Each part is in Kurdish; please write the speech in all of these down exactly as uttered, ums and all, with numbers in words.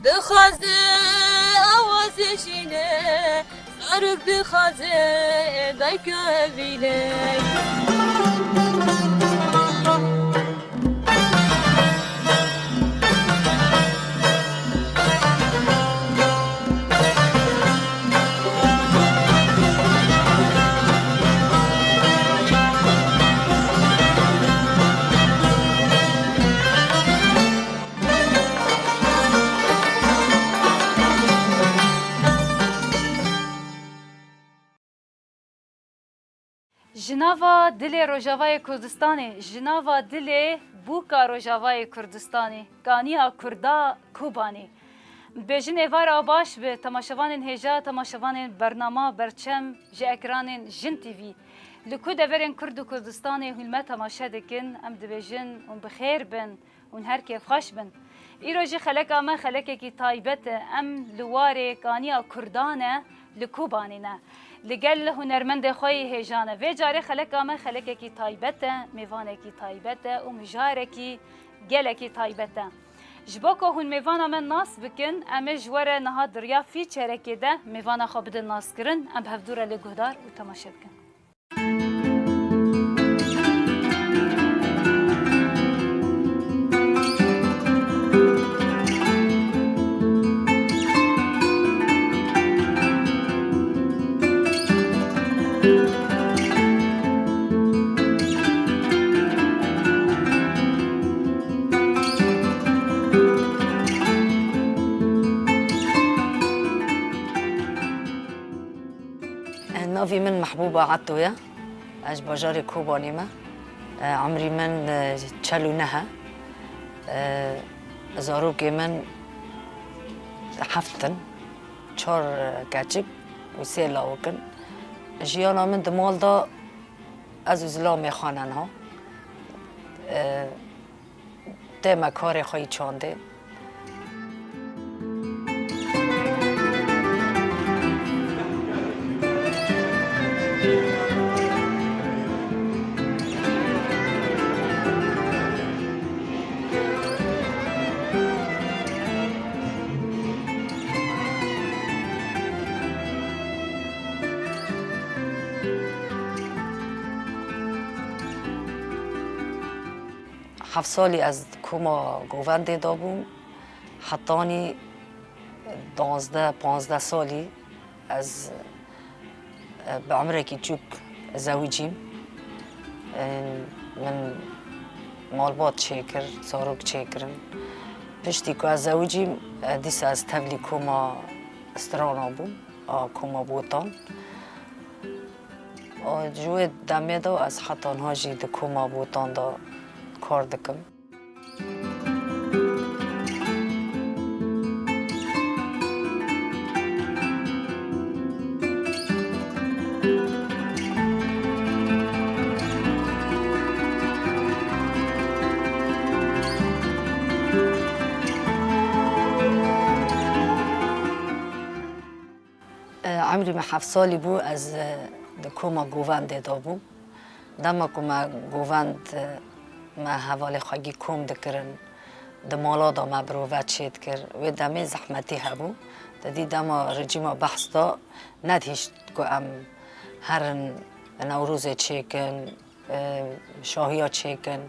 Dixwaze awazê jîne, zarok dixwaze dayka evîne. Ji nava dilê Rojavayê Kurdistanê, ji nava dilê bûka Rojavayê Kurdistanê, kaniya Kurda Kobanê. Dibêjin êvar a baş bi temaşevanên hêja, temaşevanên bernama berçem ji ekranên Jin T V. Li ku deverên Kurd û Kurdistanê hûn me temaşe dikin, em dibêjin hûn bi xêr bin. Hûn her kêfxweş bin. Îro jî xeleka me xelekekî taybet e. Em li warê kaniya Kurdan e, li Kobanê ne. Li gel hunermendê xwe yê hêja ne. Vê carê xeleka me xelekekî taybet e, mêvanekî taybet e û mijarekî gelekî taybet e. Ji bo ku hûn mêvana me nas bikin, em ê ji we re niha di riya fîçerekê de mêvana xwe bidin naskirin, em bi hevdû re lê guhdar û temaşe bikin. Navê min Mehbûba Eto ye. Ez ji bajarê Kobanê me. Emrî min, e, çel û neh e. E, zarokê min heft in. Çar, e, keçik û sê lawik in. Jiyana min di mal de ez û zilamê xwe ne niha. E, Tê me karê xwe yî çandê. Heft salî ez di koma govendê de bûm. Hetanî duwazdeh, panzdeh salî ez, e, bi emrekî çûk zewicîm. E, min malbat çêkir, zarok çêkirin. Piştî ku ez zewicîm, e, dîsa ez tevlî koma strana bûm, a koma Botan. Ji wê demê de ez heta niha jî di koma Botan de kar dikim. E, emrî me heft salî bû, ez, e, di koma govendê de bûm. Dema ku me govend, e, me hevalê xwe gî kom dikirin, di mala de me birove çêdikir. Wê demê zehmetî hebû. Te dî dema rejîma Behs de nedihîşt ku em herin Newrozê çêkin, e, şahiya çêkin.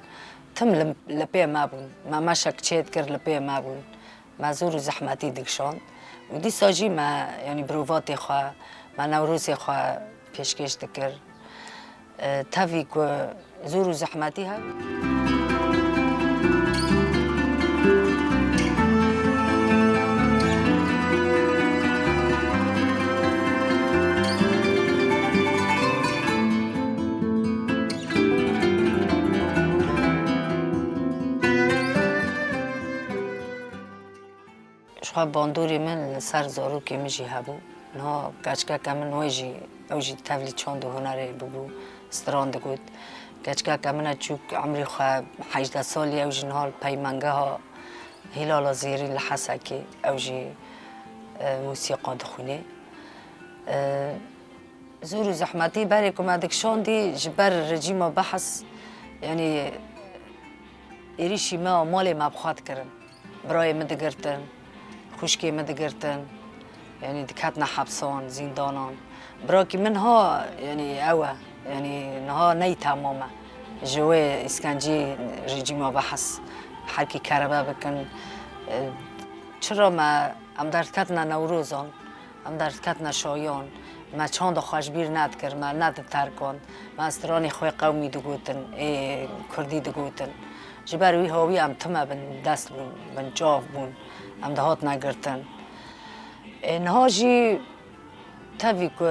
Tim li, li pê me bûn. Me meşek çêdikir, li pê me bûn. Me zor û zehmetî dikişand. Û dîsa jî me, yanî, birovatê xwe, me Newrozê xwe pêşkêş dikir. E, tevî ku zor û zehmetî hebû. Ji xwe bandorê min li ser zarokê min jî hebû. Niha keçikeke min wê jî, ew jî tevlî çand û hunerê bûbû, stran digot. Keçikeke min e çûk emrî xwe hejdeh salî, ew jî niha li peymangeha Hîlala Zêrîn li Hesekê, ew jî, e, mûsîqa dixwînê. E, Zor û zehmetî berê ku me dikişandî ji ber rejîma Behs, yanî êrîşî me a malê me bi xwe dikirin. Birayê min digirtin, Xwişkê min digirtin, yanî diketina hepsan, zîndanan. Birakî min ha, yanî ew e, yanî niha neyî temam e. Ji wê îskencî rejîma behs herkî kerebe bikin. E, çira me, em derdiketina Newrozan, em derdiketina şayan, me çanda xwe ji bîr nedikir, me nediterkand. Me stranê xwe qewmî digotin, ê kurdî digotin. Ji ber wî hawî em time bin dest bûn, bin çav bûn. Em dihatine girtin. Ê, niha jî tevî ku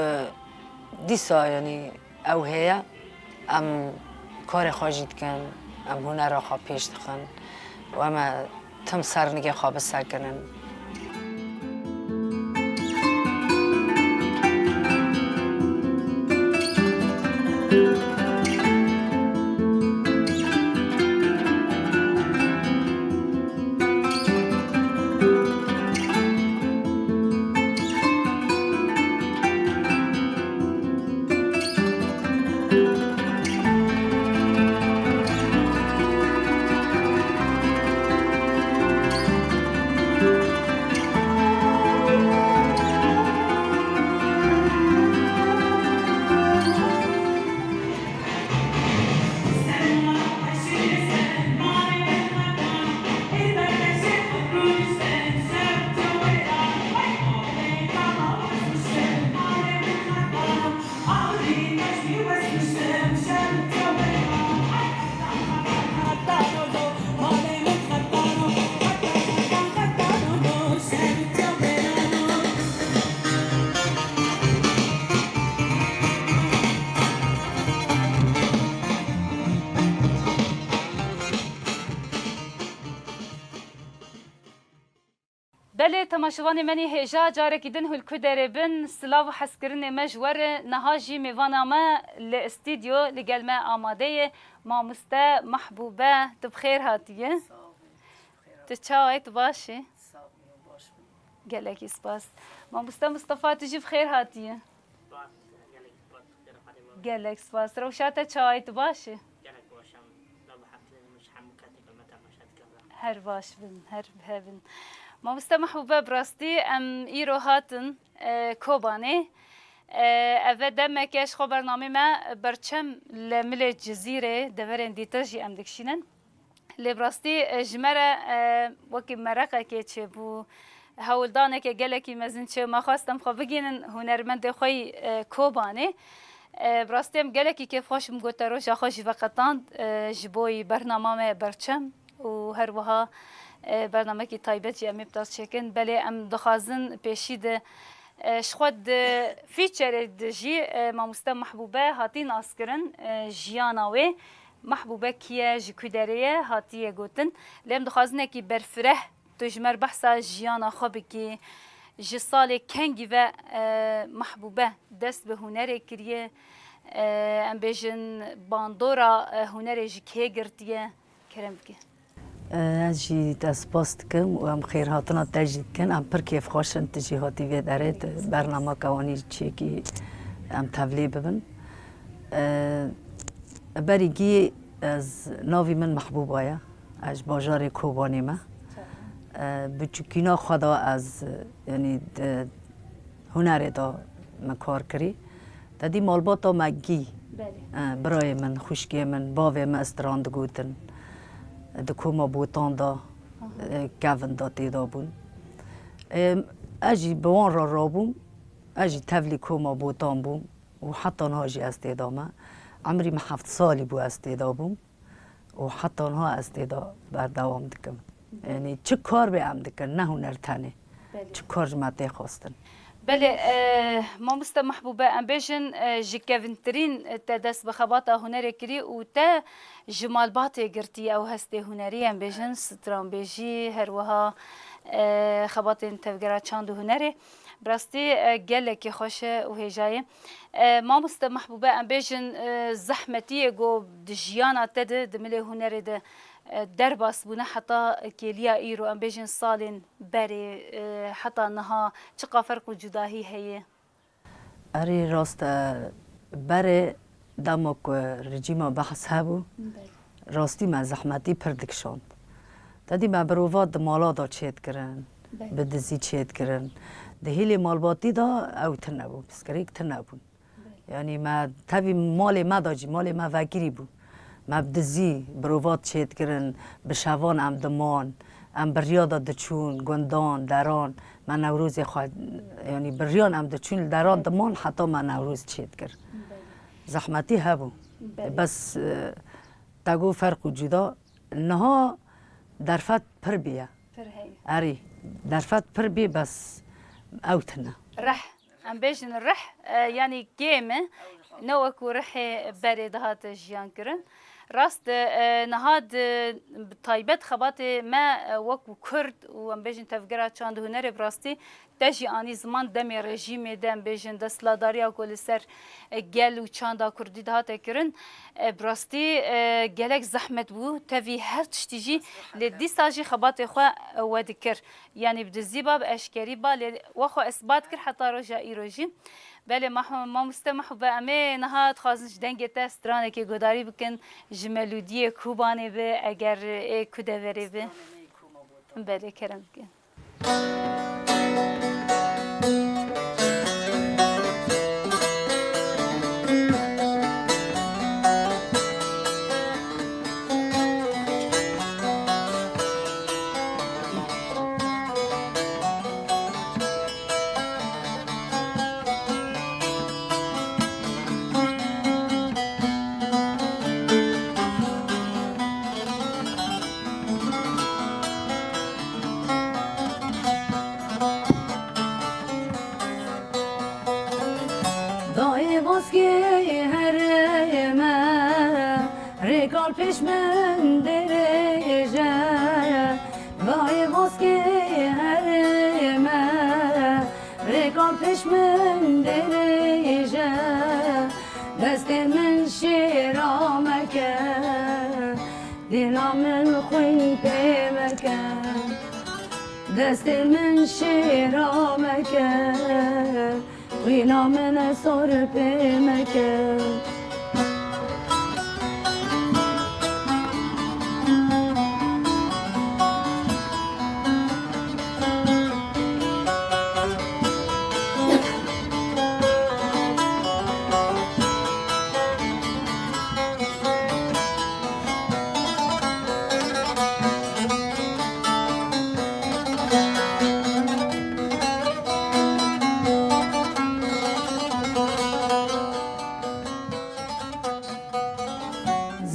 dîsa, yanî ew heye, em karê xwe jî dikin, em hunera xwe pêş dixin û em ê tim ser nigê xwe bisekinin. Belê, temaşevanê me nî hêja carekî din hûn li ku derê bin, silav û hezkirinê me ji we re. Niha jî mêvana me li stûdyo li gel me amade ye, mamoste Mehbûbe. Tu bi xêr hatiye. Sağ ol. Tu çawa yî, tu baş î? Sağ ol, baş bû. Gelekî spas. Mamoste Mustafa, tu jî bi xêr hatiye. Spas, gelek spas, gelek spas. Gelek spas. Rewşa te çawa yî, tu baş î? Gelek baş im. Lava hevdin min ji hemû kesê ku me temaşe dikin re. Her baş bin, her bi hev in. Mamoste Mehbûbe, bi rastî em îro hatin, e, Kobanê. E, ev e demeke ji xwe bernamê me Berçem li milê Cizîrê, deverên dîtir jî em dikişînin. Lê bi rastî, e, ji me re, e, wekî mereqekê çêbû, hewldaneke gelekî mezin çêbû. Me xwest em xwe bigihînin hunermendê xwe yî, e, Kobanê. E, bi rastî em gelekî kêfxweş bûn ku te roja xwe jî veqetand, e, ji bo yî bernama me Berçem û her wiha, e, bernamekî taybet jî em ê bi dest çêkin. Belê em dixwazin pêşî de, e, ji xwe di feature-ê de jî, e, mamoste Mehbûbe hatî naskirin, e, jiyana wê. Mehbûbe kî ye, ji ku derê ye, hatiye gotin. Lê em dixwazin yekî berfireh tu ji me re behsa jiyana xwe bikî. Ji salê kengî ve, e, Mehbûbe dest bi hunerê kiriye. E, em bêjin bandora, e, hunerê ji kê girtiye? Kerem bike. E, ez jî te spas dikim û em xêrhatina te jî dikin. Em pir kêfxweş in tu jî hatî vê derê, tu bernameke wanî çêkî em tevlî bibin. E, berî gî ez, navî min Mehbûba ye. Ez ji bajarê Kobanê me. E, biçûkîna xwe de ez, yanî, di hunerê de min kar kirî. Te dî malbata me gî, Belê. e, birayê min, xwişkê min, bavê min stran digotin. Di koma Botan de, Aha. e, kevin de tê de bûn. E, ez jî bi wan re rabûm, ez jî tevlî koma Botan bûm û heta niha jî ez tê de me. Emrî min heft salî bû ez tê de bûm. Û heta niha ez tê de berdewam dikim. Belê. Yanî çi kar bê em dikin, ne huner tenê. Belê. Çi kar ji me tê xwestin. Belê, e, mamoste Mehbûbe, em bêjin, e, ji kevintirîn, e, te dest bi xebata hunerê kirî û te ji malbatê girtî ew hestê hunerî, em bêjin, stranbêjî, her wiha, e, xebatên tevgera çand û hunerê. Bi rastî, e, gelekî xweş e û hêja ye. E, mamoste Mehbûbe, em bêjin, e, zehmetiyê ku di jiyana te de, di milê hunerê de, e, derbas bûne heta kêliya îro, em bêjin salên berê, e, heta niha çiqa ferq û cudahî heye? Erê, rast e, berê dema ku rejîma behs hebû, Belê. rastî me zehmetî pir dikişand. Te dî me mirova di mala de çêdikirin. Belê. Bi dizî çêdikirin. Di hêlê malbatî de ew tune bû, pirsgirêk tune bûn. Belê. Yanî me tevî malê me de jî, malê me vekirî bû. Me bi dizî birovat çêdikirin, bi şevan em diman, em bi riya de diçûn, gundan, deran, me Newrozê xwe, yanî bi riyan em diçûn, li deran diman heta me Newroz çêdikir. Belê. Zehmetî hebû. Belê. Bes, e, te got ferq û cuda, niha derfet pir bîye. Pir heye. Erî, derfet pir bî, bes ew tune. Rih. Em bêjin rih, e, yanî kêm e. Ne wekû rihê berê dihate jiyan kirin. Rast e, e, niha di, bi taybet xebatê me, e, wekû Kurd û em bêjin tevgera çand û hunerê bi rastî te jî anî ziman demê rejîmê de, em bêjin desthilatdariya ku li ser, e, gel û çanda Kurdî dihate kirin, e, bi rastî, e, gelek zehmet bû. Tevî her tiştî jî lê dîsa jî xebatê xwe, e, wedikir. Yanî bi dizî ba, bi eşkerî ba, lê wexwe isbat kir heta roja îro jî. Belê, Mah-, mamoste Mahbûbe, em ê niha dixwazin ji dengê te stranekê guhdarî bikin, ji melûdiyê Kobanê be, eger ê ku deverê be. Stranê me yê Koma Botan. Belê, kerem bikin. Dayê baskê herê me, rêkal pêş min dirêj e. Dayê baskê herê me, rêkal pêş min dirêj e. Destê min şêra meke, dîna min xwîn pê meke. Destê min şêra meke, xwîna min e sor pê meke.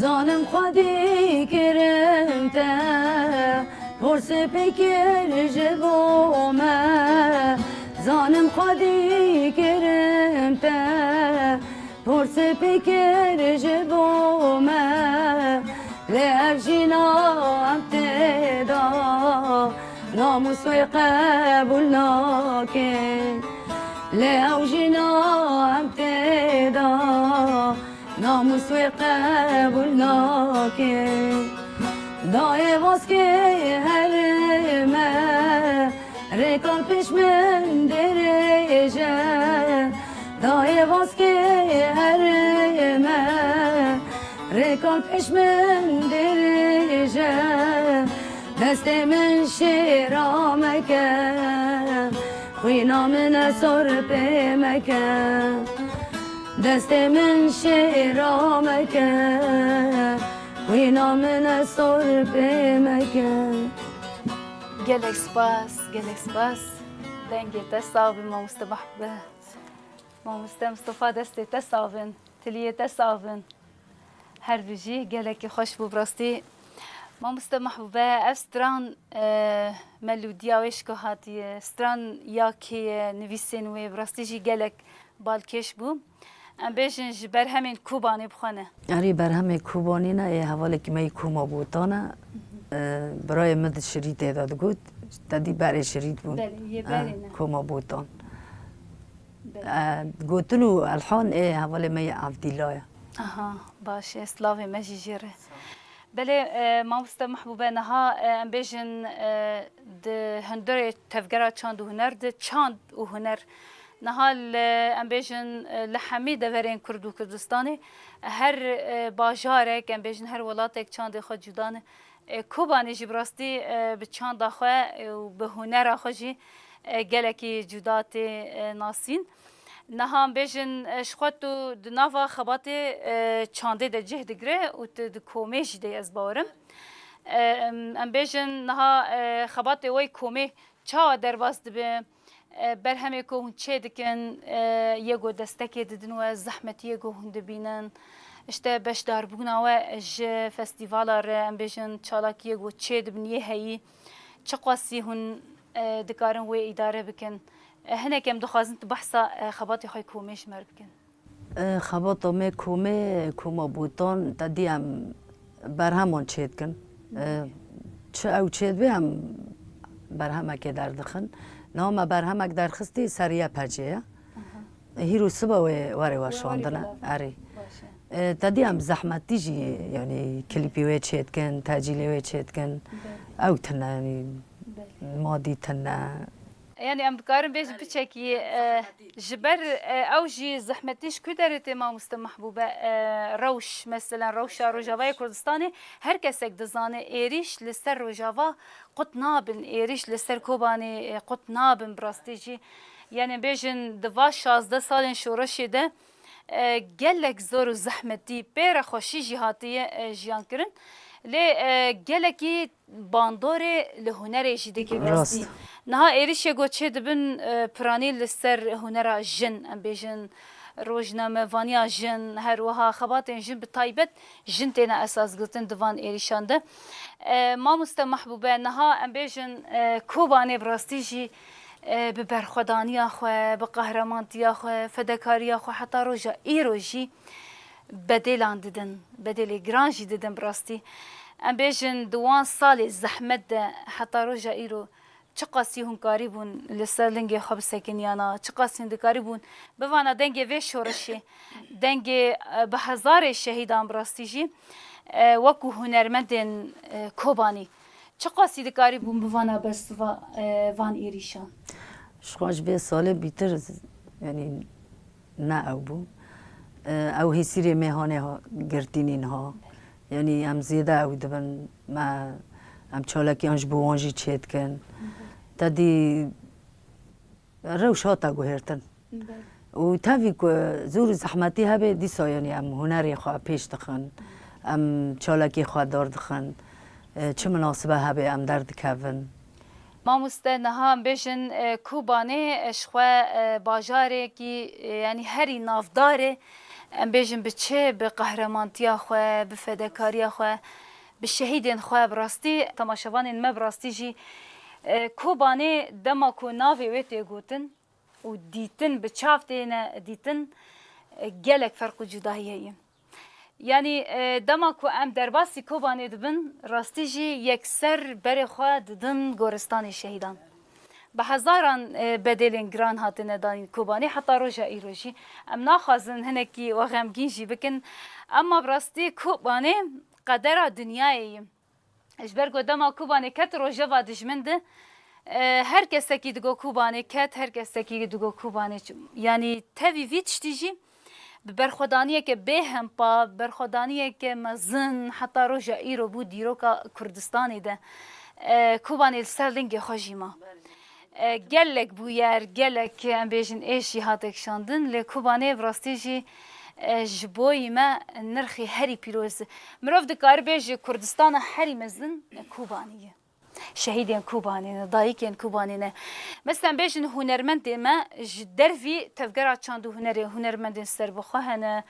Zanim xwedî kirin te, porsê pê kir ji bo me. Zanim xwedî kirin te, porsê pê kir ji bo me. Lê ev jîna em tê de, namûs wê qebûl nake. Lê ew jîna em tê de, namûs wê qebûl nake. Dayê baskê herê me, rêkal pêş min dirêj e. Dayê baskê herê me, rêkal pêş min dirêj e. Destê min şêra meke, xwîna min e sor pê meke. Destê min şêra meke, xwîna min e sor pê meke. Gelek spas, gelek spas. Dengê te sax be, mamoste Mahbûbe. Mamoste Mustafa, destê te sax bin, tiliyê te sax bin. Her bijî, gelekî xweş bû bi rastî. Mamoste Mahbûbe, ev stran, e, melodiya wê ji ku hatiye, stran ya kê ye, nivîsên wê bi rastî jî gelek balkêş bû. Em bêjin ji berhemên Kobanê bi xwe ne. Erê, berhemê Kobanê ne, ê hevalekî me yî Koma Botan e. E, birayê min di şirîtê de digot, te dî berê şirît bûn. Belê, yê berê ne. Koma Botan. Belê. E, gotin û elhan ê hevalê me yê Evdîla ye. Aha, baş e, slavê me jî jê re. Belê, e, mamoste Mahbûbe, niha, e, em bêjin, e, di hundirê tevgera çand û huner de çand û huner niha li, em bêjin, e, li hemî deverên Kurd û Kurdistanê her, e, bajarek, em bêjin her welatek çandê xwe cuda ne. E, Kobanê jî bi rastî, e, bi çanda xwe, e, û bi hunera xwe jî, e, gelekî cuda tê, e, nasîn. Niha em bêjin, e, ji xwe tu di nava xebatê, e, çandê de cih digire û tu di komê jî de, ez bawerim. E, em, em bêjin niha, e, xebatê we yê komê çawa derbas dibe? E, berhemê ku hûn çêdikin, e, yê ku destekê didin we, zehmetiyê ku hûn dibînin, işte beşdarbûna we ji festîvala re, em bêjin çalakiyê ku çêdibin yê heyî, çiqasî hûn, e, dikarin wê îdare bikin? E, hinek em dixwazin tu behsa, e, xebatê xwe yê komê ji me re bikin. E, xebata me komê, koma Botan, te dî em berheman çêdikin. E, çi ew çêdibe em berhemekê derdixin. Niha me berhemek derxistî ser Y P C ye. Hîro siba wê were weşandine. Erê. E, te dî em zehmetî jî, yanî klîpî wê çêdikin, tecîlê wê çêdikin. Ew tine, yanî madî tine. Yani em dikarin bêjin piçekî, e, ji ber, e, ew jî zehmetî ji ku derê tê mamoste Mehbûbe, e, rewş, meselen rewşa Rojavayê Kurdistanê her kesek dizane êrîş li ser Rojava qut nabin, êrîş li ser Kobanê, e, qut nabin bi rastî jî. Yani bêjin di va şazdeh salên şoreşê de, e, gelek zor û zehmetî pê re xweşî jî hatiye, e, jiyan kirin. Lê, e, gelekî bandorê li hunerê jî dike bi rastî. Niha êrîşê ku çêdibin, e, piranî li ser hunera jin, em bêjin rojnamevaniya jin, her wiha xebatên jin bi taybet jin têne esas girtin di van êrîşan de. E, mamoste Mehbûbe, niha em bêjin, e, Kobanê bi rastî jî, e, bi berxwedaniya xwe, bi qehremantiya xwe, fedekariya xwe heta roja îro jî bedêlan didin, bedêlê giran jî didin bi rastî. Em bêjin di wan salê zehmet de heta roja îro çiqasî hûn karîbûn li ser lingê xwe bisekiniyana, çiqasî hûn dikarîbûn bivana dengê vê şoreşê, dengê, e, bi hezarê şehîdan bi rastî jî, e, wekû hunermendên, e, Kobanî. Çiqasî dikarîbûn bivana bersiva, e, van êrîşan? Ji xwe ji vê salê bîtir, yanî ne ew bû. E, ew hêsîrê mêhanê ha-, girtî nîn ha. Yanî em zêde ew dibin, me, em çalakiyan ji bo wan jî çêdikin. Te dî rewş hate guhêrtin. Û tevî ku zor û zehmetî hebe, dîsa yanî em hunerê xwe pêş dixin, em çalakî xwe dar dixin, e, çi minasibe hebe em derdikevin. Mamoste, niha em bêjin, e, Kobanê, e, ji xwe, e, bajarekî, e, yanî herî navdar e, em bêjin bi çi, bi qehremantiya xwe, bi fedekariya xwe, bi şehîdên xwe bi rastî, temaşevanên me bi rastî jî, e, Kobanê dema ku navê wê tê gotin, û dîtin, bi çav têne dîtin, e, gelek ferq û cudahî heye. Yanî, e, dema ku em derbasî Kobanê dibin, rastî jî yekser berê xwe didin goristanê şehîdan. Bi hezaran, e, bedêlên giran hatine danîn Kobanê, heta roja îro jî. Em naxwazin hinekî we xemgîn jî bikin, emma bi rastî Kobanê qedera dinyayê ye. Ji ber ku dema Kobanê ket rojeva dijmin de, e, her kesekî digo Kobanê ket, her kesekî digo Kobanê çû. Yanî tevî vî tiştî jî bi berxwedaniyeke bêhempa, berxwedaniyeke mezin heta roja îro bû dîroka Kurdistanê de. E, Kobanê li ser lingê xwe jî ma. E, gelek bûyer, gelek, em bêjin, êş jî hate kişandin, lê Kobanê bi rastî jî, e, ji boyî me nirxî herî pîroz e. Mirov dikare bêje Kurdistana herî mezin, e, Kobanê ye. Şehîdên Kobanê ne, dayikên Kobanê ne. Mesela em bêjin hunermendê me ji dervî tevgera çand û hunerê, hunermendên serbixwe hene,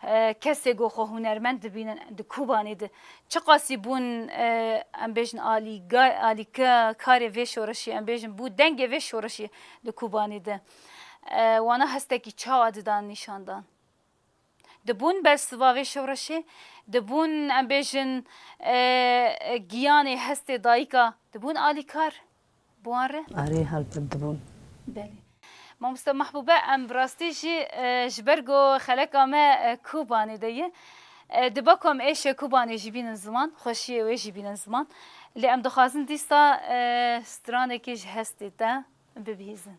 e, kesê ku xwe hunermend dibînin di Kobanê de. Çiqasî bûn, e, em bêjin alîga-, alîka-, karê vê şoreşê, em bêjin bû dengê vê şoreşê li Kobanê de. E, wana hestekî çawa didan nîşandan? Dibûn bersiva vê şoreşê, dibûn, em bêjin, e, e, giyanê hestê dayika, dibûn alîkar. Bi wan re? Erê, helbet dibûn. Belê. Mamoste Mehbûbe, em bi rastî jî, e, ji ber ku xeleka me, e, Kobanê de ye, e, dibe ku em êşê Kobanê jî bînin ziman, xweşiyê wê jî bînin ziman. Lê em dixwazin dîsa, e, stranekê ji hestê te bibihîzin.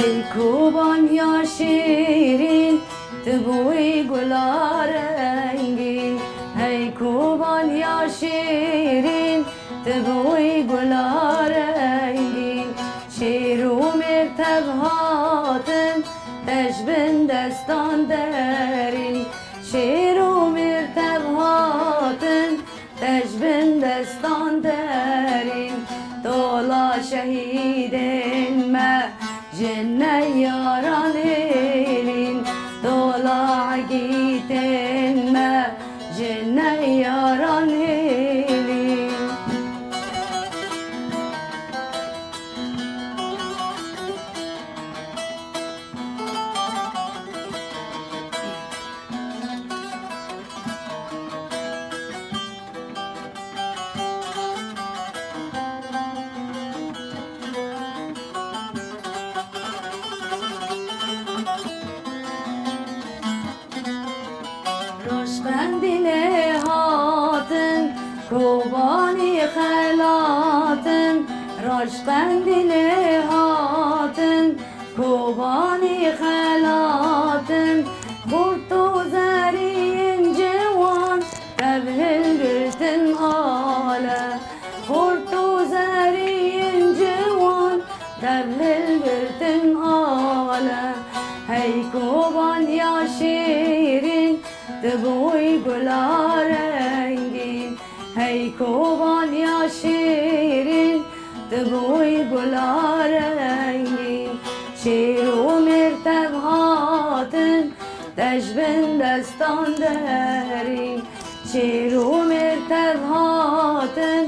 Hey Koban ya şîrîn, tu bûyî gula rengîn. Hey Koban ya şîrîn, tu bûyî gula rengîn. Şêr û mêr tev hatin, te ji bin destan derîn. Şêr û mêr tev hatin, te ji bin destan derîn. Tola şehîdên me, ji neyaran hêlîn. Tola egîtên me, ji neyaran hêlîn. Roj qendîlê hatin, Kobanî xelatin. Roj qendîlê hatin, Kobanî xelatin. Xurt û zeriyên ciwan, tev hilgirtin ale. Xurt û zeriyên ciwan, tev hilgirtin ale. Hey Koban ya şîrîn, tu bûyî gula rengîn. Hey Koban ya şîrîn, tu bûyî gula rengîn. Şêr û mêr tev hatin, te ji bin destan derîn. Şêr û mêr tev hatin,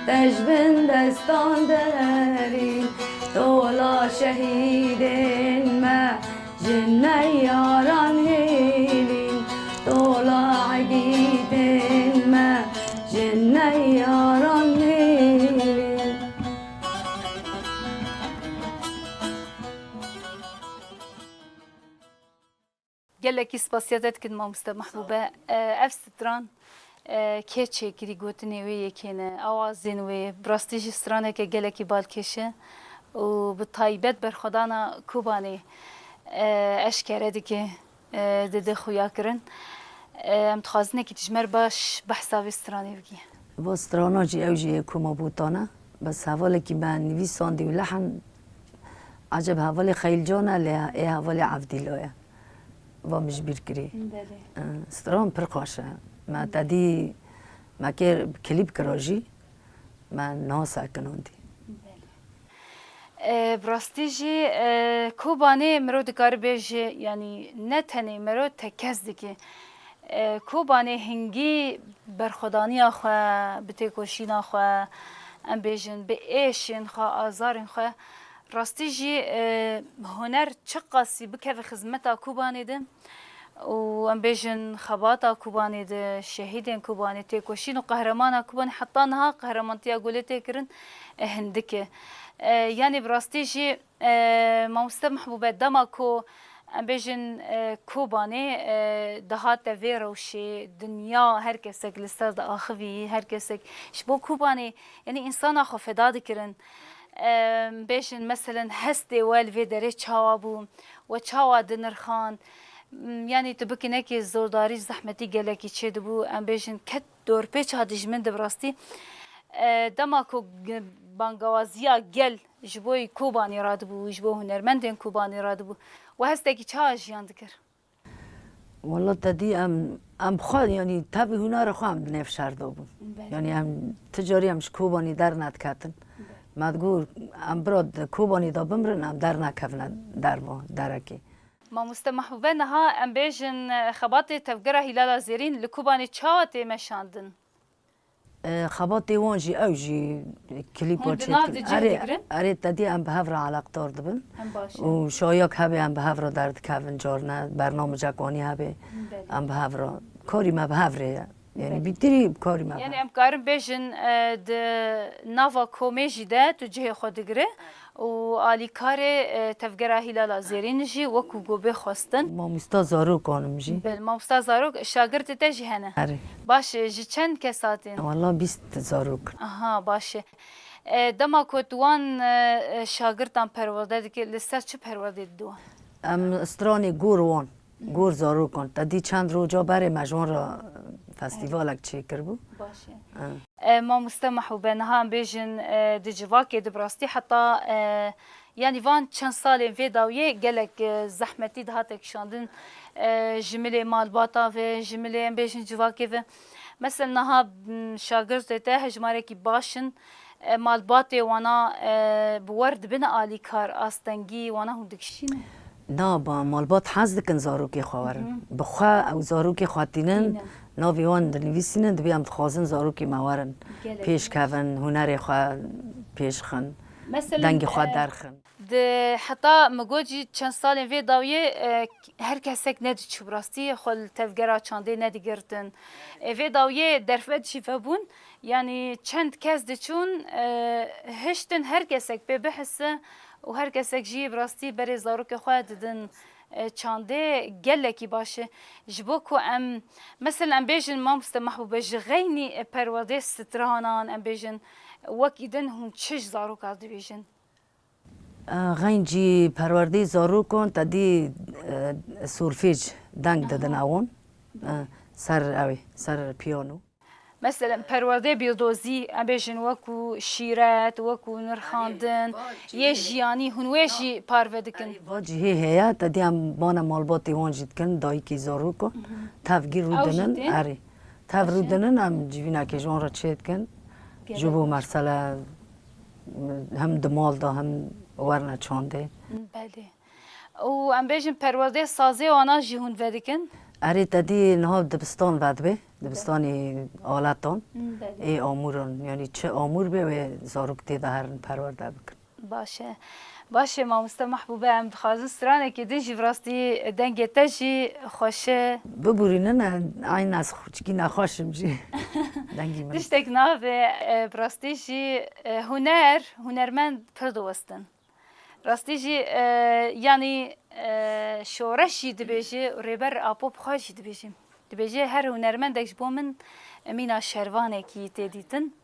te ji bin destan derîn. Tola şehîdên me, ji neyaran hêlîn. Tola egîtên me, ji neyaran hêlîn. Gelekî spasiya te dikin, mamoste Mehbûbe. E, ev stran, e, kê çêkirî, gotinê wê yekê ne, awazên wê, bi rastî jî straneke gelekî balkêş e û bi taybet berxwedana Kobanê, e, eşkere dike, e, dide xuyakirin. E, em dixwazin yekî tu ji me re baş behsa vê stranê bikî. Va strana jî ew jî yê Koma Botan e. Bes hevalekî me nivîsandî û lehn Eceb hevalê Xeyilcan e, lê ê hevalê Evdîla ye. Va min ji bîr kirî. Belê. E, stran pir xweş e. Me te dî, me kê klîp kira jî, me niha sekinandî. Belê. E, bi rastî jî, e, Kobanê mirov dikare bêje, yanî ne tenê mirov tekez dike. E, Kobanê hingî berxwedaniya xwe, bi têkoşîna xwe, em bêjin bi êşên xwe, azarên xwe, rastî jî, e, huner çiqasî bikeve xizmeta Kobanê de û em bêjin xebata Kobanê de, şehîdên Kobanê, têkoşîn û qehremanên Kobanê, heta niha qehremantiya ku lê tê kirin, e, hindik e. E, yanî bi rastî jî, e, mamoste Mehbûbe, dema ku em bêjin, e, Kobanê, e, dihate vê rewşê, dinya, her kesek li ser diaxivî, her kesek ji bo Kobanê, yanî însana xwe feda dikirin. Em bêjin, meselen, hestê we li vê derê çawa bû, we çawa dinirxand? M, yanî tu bikî nekî zordarî, zehmetî gelekî çêdibû, em bêjin, ket dorpêça dijmin de bi rastî. E, dema ku g-, bangawaziya gel ji bo Kobanê radibû, ji bo hunermendên Kobanê radibû, we hestekî çawa jiyan dikir? Wela te dî em, em xwe, yanî tevî hunera xwe em di nêv şer de bûn. Belê. Yanî em ti carî em ji Kobanî dernediketin. Belê. Me digot, em bira di Kobanî de bimirin, em dernekevine derva derekê. Mamoste Mehbûbe, niha em bêjin, e, xebatê Tevgera Hîlala Zêrîn li Kobanê çawa tê meşandin? E, xebatê wan jî, ew jî klîpa Hûn di nav çêdikin. Di cih Erê, digrin? Erê, te dî em bi hev re eleqdar dibin. Em baş e. Û şayak hebe em bi hev re derdikevin carine, bernamecek wanî hebe Belê. Em bi hev re. Karî me bi hev re ye. Yanî Belê. Bîtirî karî me bi Yanî hev. Em karin bêjin, e, di nava komê jî de tu cihê xwe digire. Û alîkarê, e, Tevgera Hîlala Zêrîn jî wekû ku bê xwestin. Mamosta zarokan im jî. Belê, mamosta zarok, şagirtê te jî hene? Erê. Baş e, ji çend kes hatin? Wela bîst zarok. Aha, baş e. E, dema ku tu wan, e, e, şagirtan perwerde dikî, li ser çi perwerdê didin wan? Em stranê gor wan, gor zarokan. Te dî çend roja berê me ji wan re festîvalek çêkiribû. Baş e. E. E, mamoste Mehbûbe, niha em bêjin, e, di civakê de bi rastî heta, e, yanî van çend salên vê dawiyê gelek, e, zehmetî dihate kişandin, e, ji milê malbata ve, ji milê em bêjin civakê ve. Mesela niha, m, şagirtê te hejmarekî baş in, e, malbatê wana, e, bi wer dibin alîkar, astengî wana hûn dikişînin? Na, ba, malbat hez dikin zarokê xwe werin. Bi xwe ew zarokê xwe tînin, Tînin. Navê wan dinivîsînin, dibê em dixwazin zarokê me werin. Gelek. Pêş kevin, hunerê xwe pêş xin, Mesela, dengê xwe e, derxin. Di heta min got jî çend salên vê dawiyê, e, her kesek nediçû bi rastî, xwe li tevgera çandê nedigirtin. E, vê dawiyê derfet jî vebûn, yanî çend kes diçûn, e, hiştin her kesek pê bihise û her kesek jî bi rastî berê zarokê xwe didin, e, çandê gelekî baş e. Ji bo ku em, mesela em bêjin mamoste Mehbûbe, ji xeynî, e, perwerdê stranan, em bêjin wekî din hûn çi ji zarokan dibêjin? E, xeyn jî perwerdê zarokan te dî, e, solfej deng didin ewon. E, ser ew ê, ser piyano. Mesela perwerdê bîrdozî, em bêjin wekû şîret, wekû nirxandin, yê jiyanî, hûn wê jî parve dikin? Erê, va cihê heye, te dî em bana malbatê wan jî dikin, dayikê zarokan. Tevgî rûdinin, erê. Tev rûdinin, em civînekê ji wan re çê dikin. Ji bo mersele hem di mal de hem werne çandê. Belê. Û em bêjin perwerdê sazê wana jî hûn vedikin? Erê, te dî niha dibistan vedibe, dibistanê aletan. Belê. Ê amûran, yanî çi amûr be wê zarok tê de herin perwerde bikin. Baş e. Baş e, mamoste Mehbûbe, em dixwazin stranekê din jî bi rastî dengê te jî xweş e. Bibûrînin, e, eyn ez xwe çikî nexweş im jî. Dengî min. Tiştek nabe, e, bi rastî jî, e, huner, hunermend pir diwestin. Rastî jî, e, yanî, e, şoreş jî dibêje û Rêber Apo bi xwe jî dibêje. Dibêje, her hunermendek ji bo min mîna şervanekî tê dîtin.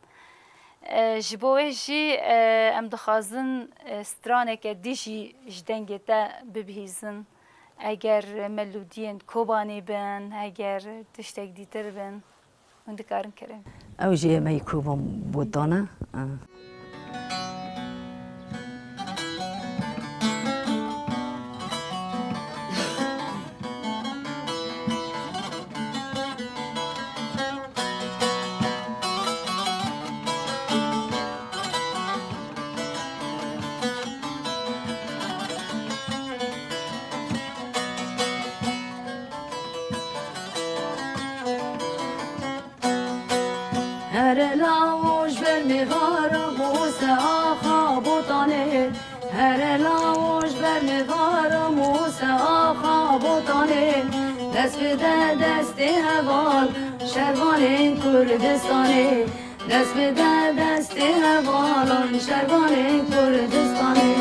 E, ji bo wê jî, e, em dixwazin, e, straneke dî jî ji dengê te bibihîzin. Eger melodiyên Kobanê bin, eger tiştek dîtir bin. Hûn dikarin kirin. Ew jî yê me yî Koban Botan e. Here lawo ji ber mêvara Mûse axa Botanê. Here lawo ji ber mêvara Mûse axa Botanê. Dest bide destê heval şervanên Kurdistanê. Dest bide destê hevalan şervanên Kurdistanê.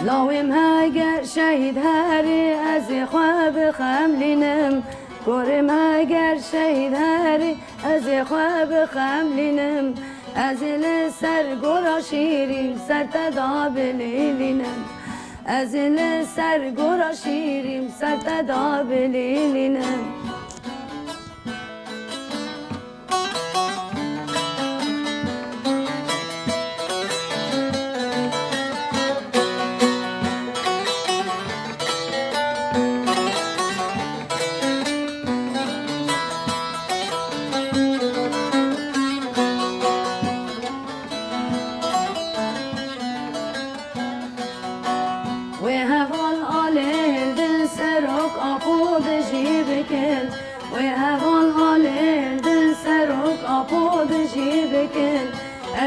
Lawê me ger şehîd herê, ez ê xwe bixemlînim. Korê me ger şehîd herê, ez ê xwe bixemlînim. Ez ê li ser gora şîrîn ser te da bilîlînim. Ez ê li ser gora şîrîn ser te da bilîlînim. Wê heval alê din serok Apo bijî bikin. Wê heval alê din serok Apo bijî bikin.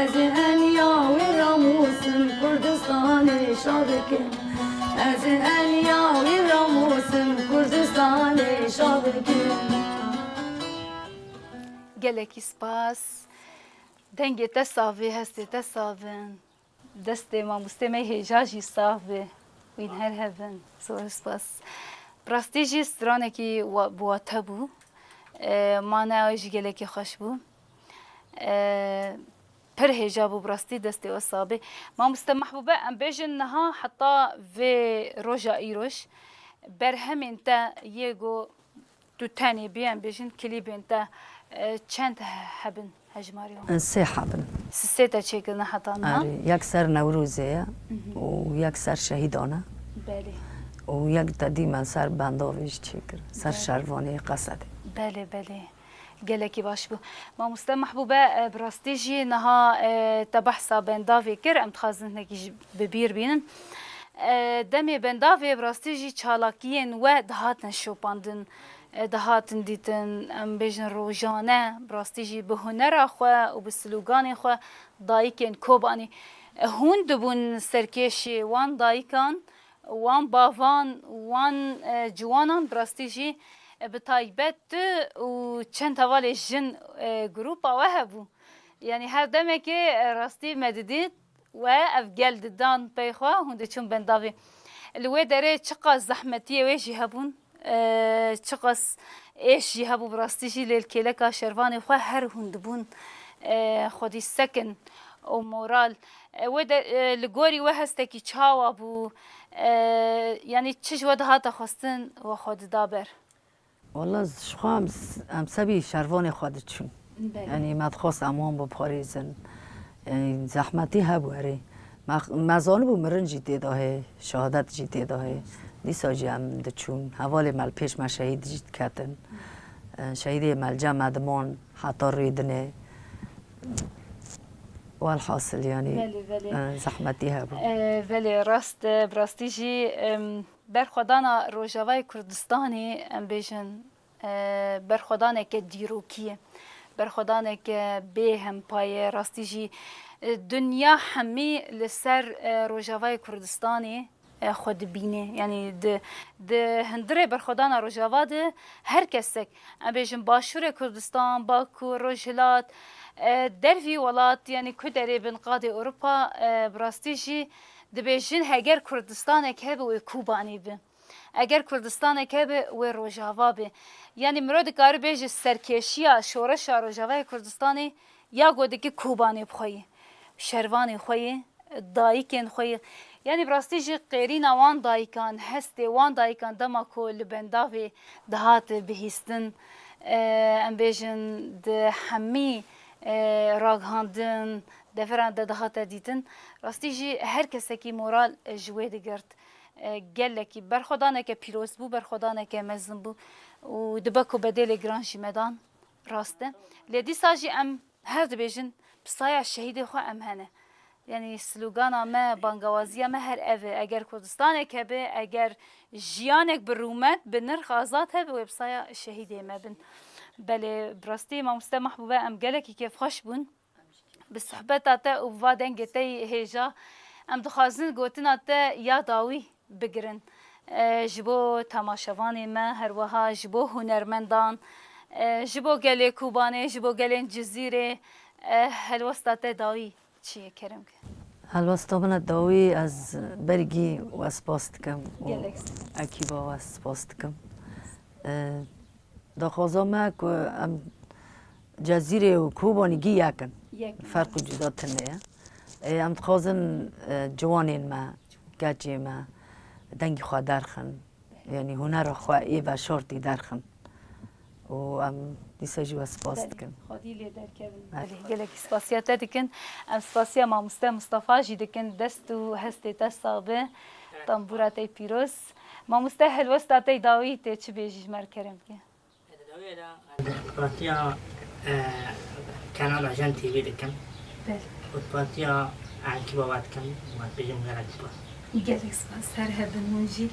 Ez ê heniya wî ramûsim Kurdistanê şa bikim. Ez ê heniya wî ramûsim Kurdistanê şa bikim. Gelekî spas. Dengê te sax bê, hestê te sax bin. Destê mamostê me hêja jî sax bê. Wîn her hebin. Zor spas. Bi rastî jî stranekî wa-, bi wate bû. E, mana ew jî gelekî xweş bû. E, pir hêja bû bi rastî, destê we sax bê. Mamoste Mehbûbe, em bêjin niha heta vê roja îroj berhemên te yê ku tu tenê bî, em bêjin klîbên te, e, çend he-, hebin hejmarî wan? Sê hebin. Sê te çêkirine heta niha? Erê, yek ser Newrozê ye û yek ser şehîdan e. Belê. Û yek te dîmen ser Bendavê jî çêkir, ser Belê. Şervanê Qesedê. Belê, belê. Gelekî baş bû. Mamoste Mehbûbe, e, bi rastî jî niha, e, te behsa Bendavê kir, em dixwazin hinekî jî bi bîr bînin. E, demê Bendavê bi rastî jî çalakiyên we dihatin şopandin, e, dihatin dîtin, em bêjin rojane, bi rastî jî bi hunera xwe û bi sloganê xwe dayikên Kobanî, e, hûn dibûn serkêşê wan dayikan, wan bavan, wan, e, ciwanan bi rastî jî, e, bi taybet tu û çend hevalê jin, e, grûpa we hebû. Yanî her demekê, e, rastî me didît we ev gel didan pey xwe, hûn diçûn Bendavê. Li wê derê çiqas zehmetiyê wê jî hebûn, e, çiqas êş jî hebû bi rastî jî, lê li kêleka şervanê xwe her hûn dibûn, e, xwedî sekin û moral. E, wê de, e, li gorî we hestekî çawa bû? E, yanî çi ji we dihate xwestin we xwe dida ber? Wala ji xwe em s-, em sebî şervanê xwe diçûn. Belê. Yanî me dixwest em wan biparêzin. Yanî zehmetî hebû erê. Me, me zanibû mirin jî tê de heye, şehadet jî tê de heye. Dîsa jî em diçûn. Hevalê me li pêş me şehîd jî diketin. E, şehîdê me li cem me diman heta rê dinê. Welhasil yanî, Belê, belê. e, zehmetî hebû. E, belê, rast, e, bi rastî jî, em, berxwedana Rojavayê Kurdistanê, em bêjin, e, berxwedaneke dîrokî ye. Berxwedaneke bê hempayê ye. Rastî jî, e, dinya hemî li ser, e, Rojavayê Kurdistanê, e, xwe dibîne. Yanî di, di hundirê berxwedana Rojava de her kesek, em bêjin Başûrê Kurdistan, Bakur, Rojhilat, e, dervî welat, yanî ku derê bin qadê Ewropa, e, bi rastî jî dibêjin heger Kurdistanek hebe wê Kobanê be. Eger Kurdistanek hebe wê Rojava be. Yanî mirov dikare bêje serkêşiya şoreşa Rojavayê Kurdistanê ya ku dike Kobanê bi xwe ye. Şervanê xwe ye, dayikên xwe yê. Yanî bi rastî jî qêrîna wan dayikan, hestê wan dayikan dema ku li Bendavê dihate bihîstin, e, em bêjin di hemî, e, ragihandin, deveran de dihate dîtin. Rastî jî her kesekî moral, e, ji wê digirt. E, gelekî berxwedaneke pîroz bû, berxwedaneke mezin bû û dibe ku bedêlê giran jî me dan, rast e. Lê dîsa jî em her dibêjin, bi saya şehîdê xwe em hene. Yanî slogana me, bangawaziya me her ev e. Eger Kurdistanek hebe, eger jiyanek bi rûmet, bi nirx azad hebe, wê bi saya şehîdê me bin. Belê, bi rastî mamoste Mehbûbe, em gelekî kêfxweş bûn bi sohbeta te û va dengê te yî hêja. Em dixwazin gotina te ya dawî bigirin. E, ji bo temaşevanê me, her wiha ji bo hunermendan, e, ji bo gelê Kobanê, ji bo gelên Cizîrê, e, helwesta te dawî çi ye, kerem ke? Helwesta min a dawî, ez bergî we spas dikim û Gelek spas. Ekîba we spas dikim. E, daxwaza me ku em Cezîrê û Kobanî gî yek in. Yek in. Ferq û cuda tune ye. Ê, em dixwazin, e, ciwanên me, keçê me dengî xwe derxin. Yanî hunera xwe ê veşartî derxin. Û em dîsa jî we spas Belê, dikin. Xwedî lê derkevin. Evet. Belê, gelekî spasiya te dikin. Em spasiya mamoste Mustafa jî dikin. Dest û hestê te sax be. Tembûra te pîroz. Mamoste, helwesta te dawî tê çi bêjî ji me re kerem ke? Partiya, e, Kanala Jen T V dikim. Belê. Û partiya Enkî Baba dikim. Û ez bêjim gelek spas. Gelek spas. Her hebin hûn jî.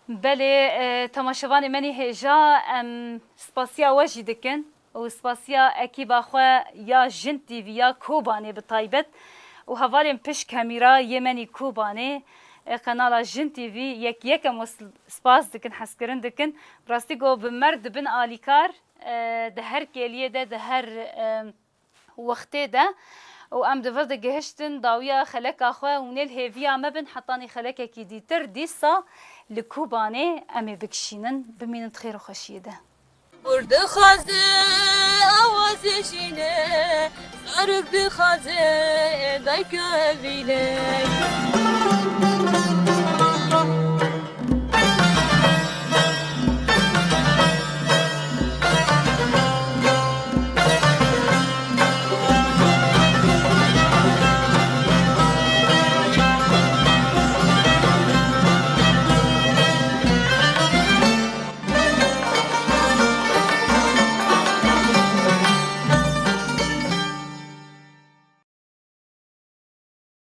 Belê, e, temaşevanê menî hêja, em spasiya we jî dikin û spasiya ekîba xwe ya Jin T V ya Kobanê bi taybet û hevalên pişt kamîra yê menî Kobanê, e, qenala Jin T V yek yekem we s-, spas dikin, hezkirin dikin. Rastî ku bi mer dibin alîkar, e, di her kêliyê de, di her, e, wextê de û em di vir de gihiştin dawiya xeleka xwe, hûn ê li hêviya me bin hetanî xelekekî dîtir dîsa li Kobanê em ê bikişînin. Bimînin di xêr û xweşiyê de. Bur dixwaze awazê jîne, zarok dixwaze dayka evîne.